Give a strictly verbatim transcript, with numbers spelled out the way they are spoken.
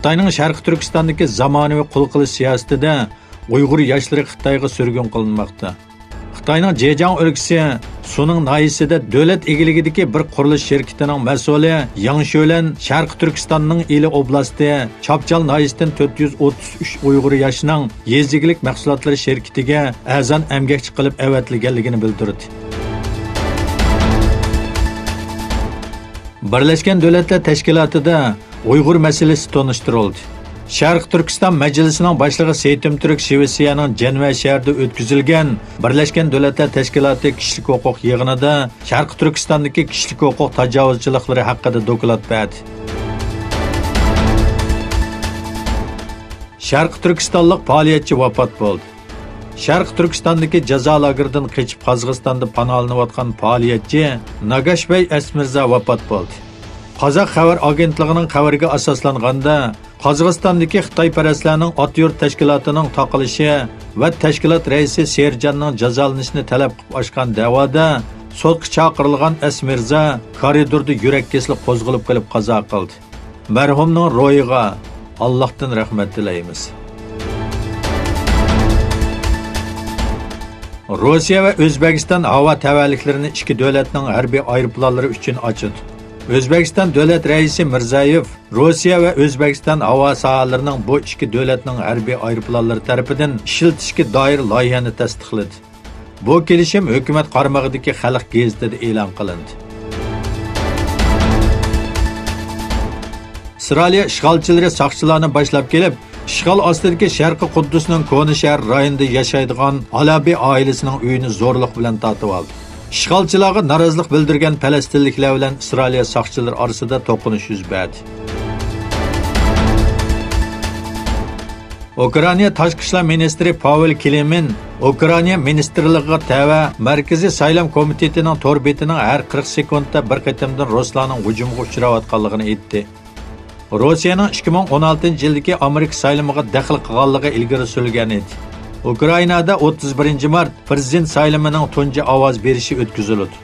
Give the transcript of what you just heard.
خىتاينىڭ شەرقىي تۈركىستاندىكى زامانىۋى قۇل قىلىش سىياسىتىدە ئۇيغۇر ياشلىرى خىتايغا سۈرگۈن قىلىنماقتا. خىتاينىڭ جېجياڭ ئۆلكىسى سۇنىڭ ناھىيەسىدە دۆلەت ئىگىلىكىدىكى بىر قۇرۇلۇش شىركىتىنىڭ مەسئۇلى ياڭ شۆلەن شەرقىي تۈركىستاننىڭ ئىلى ئوبلاستى چاپچال ناھىيەسىدىن تۆت يۈز ئوتتۇز ئۈچ ئۇيغۇر ياشىنىڭ يېزا ئىگىلىك مەھسۇلاتلىرى شىركىتىگە ئەرزان ئەمگەكچى قىلىپ ئەۋەتىلگەنلىكىنى بىلدۈردى. بىرلەشكەن دۆلەتلەر تەشكىلاتىدا ئۇيغۇر مەسىلىسى تونۇشتۇرۇلدى. شەرقىي تۈركىستان مەجلىسىنىڭ باشلىقى سېيتىم تۈرك شىۋېتسىيەنىڭ جەنۋە شەھىرىدە ئۆتكۈزۈلگەن بىرلەشكەن دۆلەتلەر تەشكىلاتى كىشىلىك ھوقۇق يىغىنىدا شەرقىي تۈركىستاندىكى كىشىلىك ھوقۇق تاجاۋۇزچىلىقلىرى ھەققىدە دوكلات بەردى. شەرقىي تۈركىستانلىق پائالىيەتچى ۋاپات بولدى. شەرقىي تۈركىستاندىكى جازا لاگېرىدىن قېچىپ قازاقىستاندا پاناھلىنىۋاتقان پائالىيەتچى ناگاشبەي ئەسمىرزا ۋاپات بولدى. قازاق خەۋەر ئاگېنتلىقىنىڭ خەۋىرىگە ئاساسلانغاندا، قازاقىستاندىكى خىتايپەرەسلەرنىڭ ئاتا يۇرت تەشكىلاتىنىڭ تاقىلىشى ۋە تەشكىلات رەئىسى سېرىجاننىڭ جازالىنىشىنى تەلەپ قىلىپ ئاچقان دەۋادا سوتقا چاقىرىلغان ئەسمىرزا كارىدوردا يۈرەك كېسىلى قوزغىلىپ قېلىپ قازا قىلدى. مەرھۇمنىڭ روھىغا ئاللاھتىن رەھمەت تىلەيمىز. روسىيە ۋە ئۆزبېكىستان ھاۋا تەۋەلىكلىرىنى ئىككى دۆلەتنىڭ ھەربىي ئايروپىلانلىرى ئۈچۈن ئاچىدۇ. ئۆزبېكىستان دۆلەت رەئىسى مىرزىيېۋ روسىيە ۋە ئۆزبېكىستان ھاۋا ساھەلىرىنىڭ بۇ ئىككى دۆلەتنىڭ ھەربىي ئايروپىلانلىرى تەرىپىدىن ئىشلىتىشكە دائىر لايىھەنى تەستىقلىدى. بۇ كېلىشىم ھۆكۈمەت قارمىقىدىكى خەلق گېزىتىدە ئېلان قىلىندى. ئىسرائىلىيە ئىشغالچىلىرى ساقچىلارنى باشلاپ كېلىپ، ئىشغال ئاستىدىكى شەرقىي قۇددۇسنىڭ كونا شەھەر رايونىدا ياشايدىغان ئالابى ئائىلىسىنىڭ ئۆيىنى زورلۇق بىلەن تارتىۋالدى. ئىشغالچىلارغا نارازىلىق بىلدۈرگەن پەلەستىنلىكلەر بىلەن ئىسرائىلىيە ساقچىلىرى ئارىسىدا توقۇنۇش يۈز بەردى. ئۇكرائىنا تاشقى ئىشلار مىنىستىرى پاۋېل كلېمېن ئۇكرائىنا مىنىستىرلىقىغا تەۋە مەركىزىي سايلام كومىتېتىنىڭ تور بېتىنىڭ ھەر قىرىق سېكۇنتتا بىر قېتىمدىن رۇسلارنىڭ ھۇجۇمىغا ئۇچراۋاتقانلىقىنى ئېيتتى. روسىيەنىڭ ئىككى مىڭ ئون ئالتىنچى يىلدىكى ئامېرىكا سايلىمىغا دەخلى قىلغانلىقى ئىلگىرى سۈرۈلگەن ئىدى. ئۇكرائىنادا ئوتتۇز بىرىنچى مارت پىرېزىدېنت سايلىمىنىڭ تۇنجى ئاۋاز بېرىشى ئۆتكۈزۈلىدۇ.